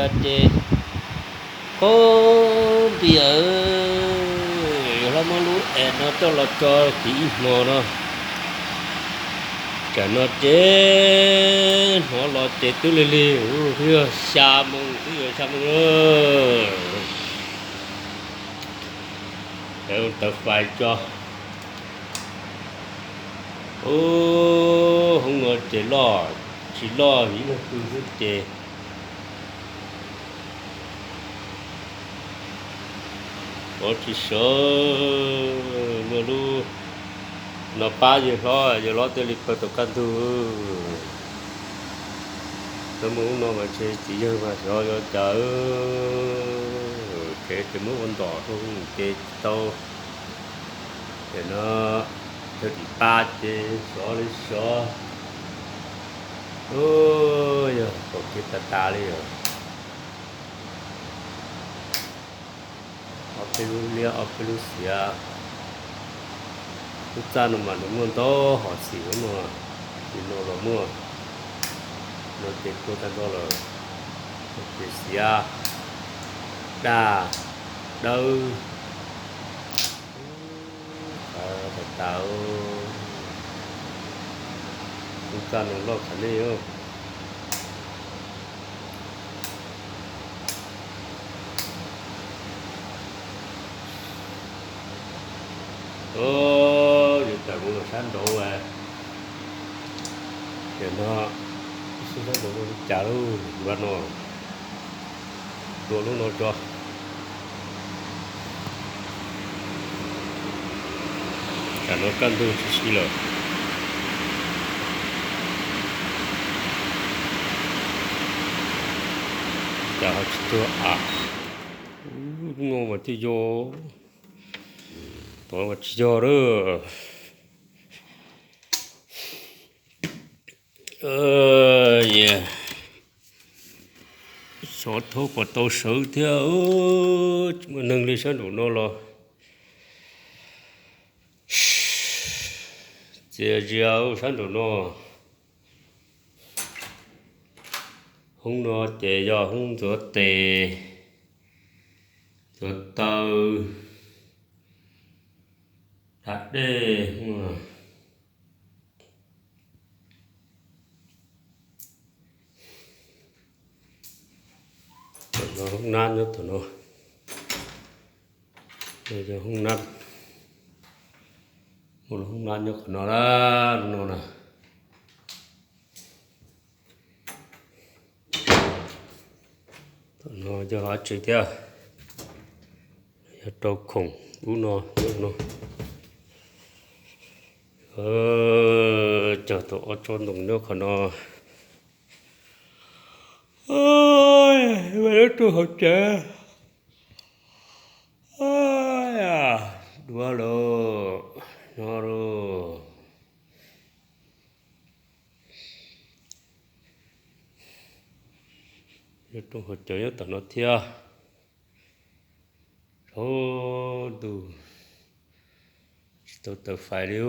Ces, o, npia, yog hlob muab lub es no coj los tso tim ib hmo no, tsam no ces hnov los ces twb lig lig, twb yog xya moo, twb yog xya moo lawm. Tawv fais tso. Ub, hoob no ces loj, tsis loj ib leeg twg xwb ces ua tsis sawv. Muaj lub no pab yawg hlob, yawg hlob thiaj li khaws tau kaj ntug. Tau muaj lub no mas ntshe txiv yawg mas xyov yuav cas, tsev ces muab ua ntom rau ces tsis tau. Ces no thawj tim pab ces sov li sov. Yog kaum kiag tas tas li os. Ob peb lub liab, ob peb lub xiav. Lub txaj no mas nws muaj ntau hom xim no, tim no los muaj, no ces tuag tag nrho lawm. Ces xiav, daj, dawb, tas tas. Lub txaj no loj khav nej. Yus tawm mus sab nraud, ces no sab nraud li cas lub npab no, tua lub no tso. Tsam no kaj ntug tsis sib lawm. Cas ho tsis tuag a? Lub no mas twb yog, tod mas tsis yog lawm. Xyov thaub puas tau sawv thiab, tsis muaj neeg li sab nraum no los. Txias zias sab nraum no. Hoob no ces yog hoob ntxuav tes, ntxuav taw, da dej. Tom no hoob nab nyob tom no. Yog hoob nab, muaj lub hoob nab nyob qhov no na, no na. Tom no yog dab tsi thiab? Yog rau khoom ub no, no. Cog tau ob tsob ntoo nyob qhov no. Lub rau hauv tsev. Duab lauj, no lauj. Lub rau hauv tsev nyob tom no thiab. Tsaus ntuj, tsis tau taws fais li.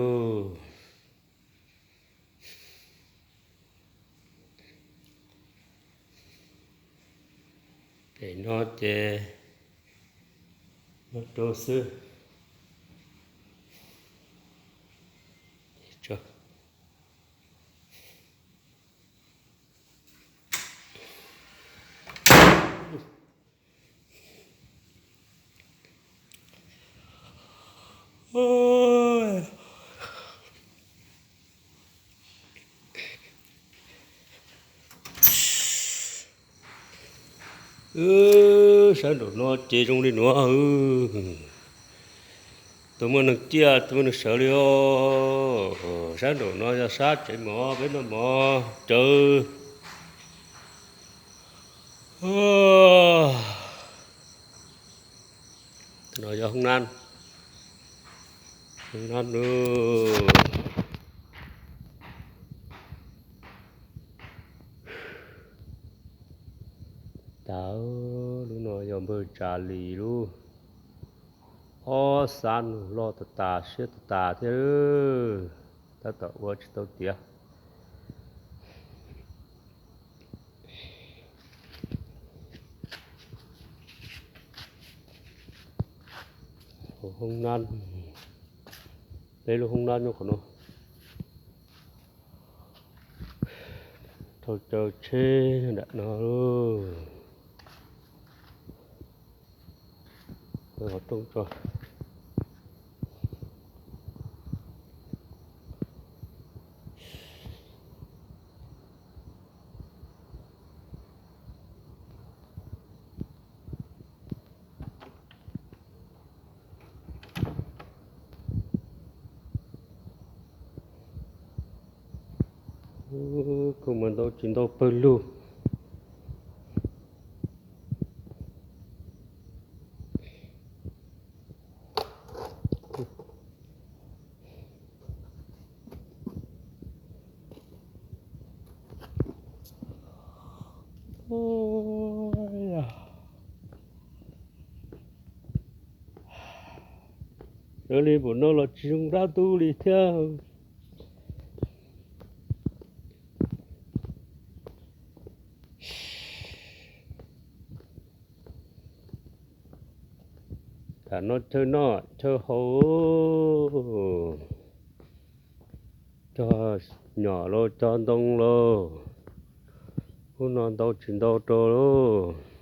Pem no ces muaj rau xwb. Sab nraum no ces zoo li nuav. Tau muaj neeg ciaj, tau muaj neeg sawv li os. Sab nraum no yog sab tsev mov, peb noj mov tsawv. No yog hoob nab, hoob nab. Tas, lub no yog npawg Tsav Lis lub. Ob xab nus loj tas tas siab tas tas thiab, tab tom ua tsis tau tiav. Hoob nab, peb lub hoob nab nyob qhov no. Thauj caw tsheb nram no lauj. Qhov rooj tso. Kuj mas ntau tsis ntau pawg lug. Sawv li npaum no los tsis zoo dab tub li thiab. Tam no chaw noj chaw haus, cog nyom los cog ntoo los, hnub no ntau tsis ntau rau lauj.